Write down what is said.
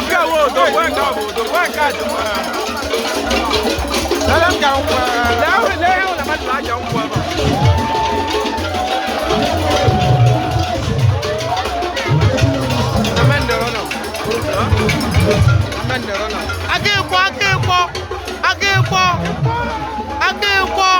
Nke a wụ odogwu, nke a bụ odogwu, nke a dị mma. Lele m ka nkwụ. Lee lee ihe ụlọ mmadụ aja nkwụ ebe a. Aka ịkwọ, aka ịkwọ, aka ịkwọ, aka ịkwọ.